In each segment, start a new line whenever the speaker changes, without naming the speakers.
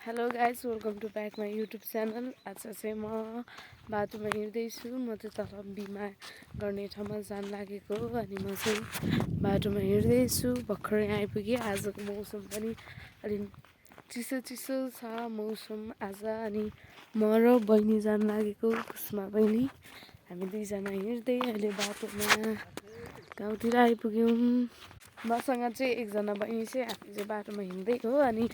Hello guys, welcome to back my YouTube channel. आज चाहिँ म बाटोमा हिँड्दैछु। म चाहिँ तल बिमा गर्ने ठाउँमा जान लागेको अनि म चाहिँ बाटोमा हिँड्दैछु। भर्खरै आइपुगेँ। आजको मौसम पनि अलि चिसो चिसो छ मौसम आज। अनि म र बहिनी जान लागेको कुसुमा बहिनी। हामी दुईजना हिँड्दै अहिले बाटोमा गाउँतिर आइपुग्यौँ। मसँग चाहिँ एकजना बहिनी चाहिँ हामी चाहिँ बाटोमा हिँड्दै हो। अनि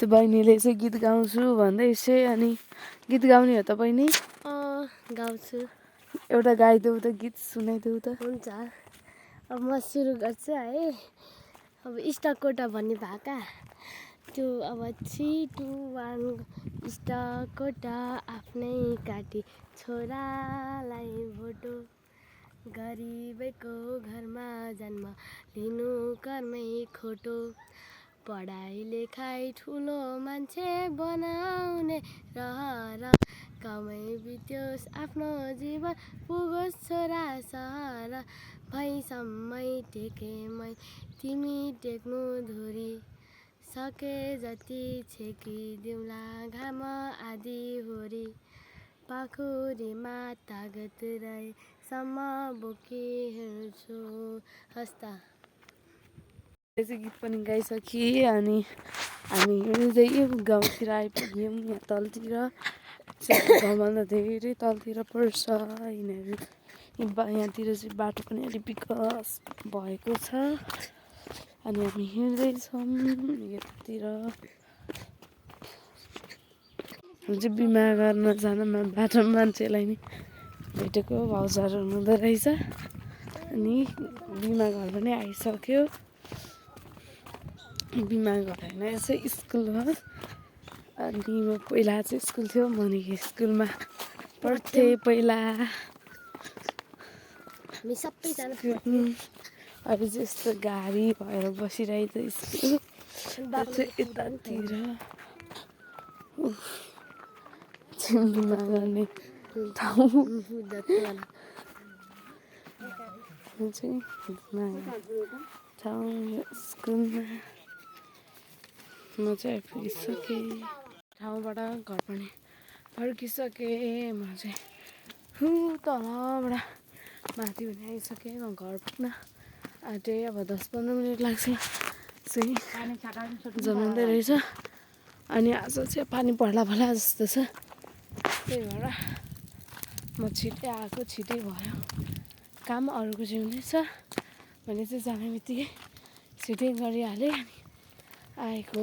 त्यो बहिनीले चाहिँ गीत गाउँछु भन्दैछ। अनि गीत गाउने हो त बहिनी?
गाउँछु।
एउटा गाइदेऊ त, गीत सुनाइदेऊ त।
हुन्छ, अब म सुरु गर्छु है। अब स्टकोटा भन्ने भाका त्यो अब 3, 2, 1 स्टकोटा आफ्नै काटी छोरालाई भोटो, गरिबैको घरमा जन्म लिनु कर्मै खोटो, पढाइ लेखाइ ठुलो मान्छे बनाउने रहर, कमै बित्योस् आफ्नो जीवन पुगोस् छोरा सहर, भैसम्मै टेकेमै तिमी टेक्नु धुरी, सके जति छेकिदिउँला घाम आधी होरी, पाखुरीमा तागत रहेसम्म बोकी हिँड्छु। हस्ता
गीत पनि गाइसकेँ। अनि हामी हिँड्दै गाउँतिर आइपुग्यौँ। यहाँ तलतिर गाउँभन्दा धेरै तलतिर पर्छ यिनीहरू। यहाँतिर चाहिँ बाटो पनि अलिक विकास भएको छ। अनि हामी हिँड्दैछौँ यतातिर। हामी चाहिँ बिमा गर्न जानमा बाटोमा मान्छेलाई नि भेटेको, भाउजूहरू हुनुहुँदो रहेछ। अनि बिमा घर पनि आइसक्यो। बिमा घर होइन, यसै स्कुल हो। अनि म पहिला चाहिँ स्कुल थियो, मनिको स्कुलमा पढ्थेँ पहिला।
हामी सबैजना
अहिले चाहिँ यस्तो गाडी भएर बसिरहेको स्कुल चाहिँ यतातिर बिमा गर्ने ठाउँ चाहिँ ठाउँ स्कुलमा म चाहिँ आइपुगिसकेँ। ठाउँबाट घर पनि फर्किसकेँ। म चाहिँ तलबाट माथि पनि आइसकेँ। म घर पुग्न आँटेँ। अब 10-15 मिनट लाग्छ। चाहिँ जमाउँदै रहेछ। अनि आज चाहिँ पानी पर्ला जस्तो छ। त्यही भएर म छिट्टै आएको, छिट्टै भयो। काम अरूको चाहिँ हुनेछ भने चाहिँ जाने बित्तिकै छिट्टै गरिहालेँ। अनि आएको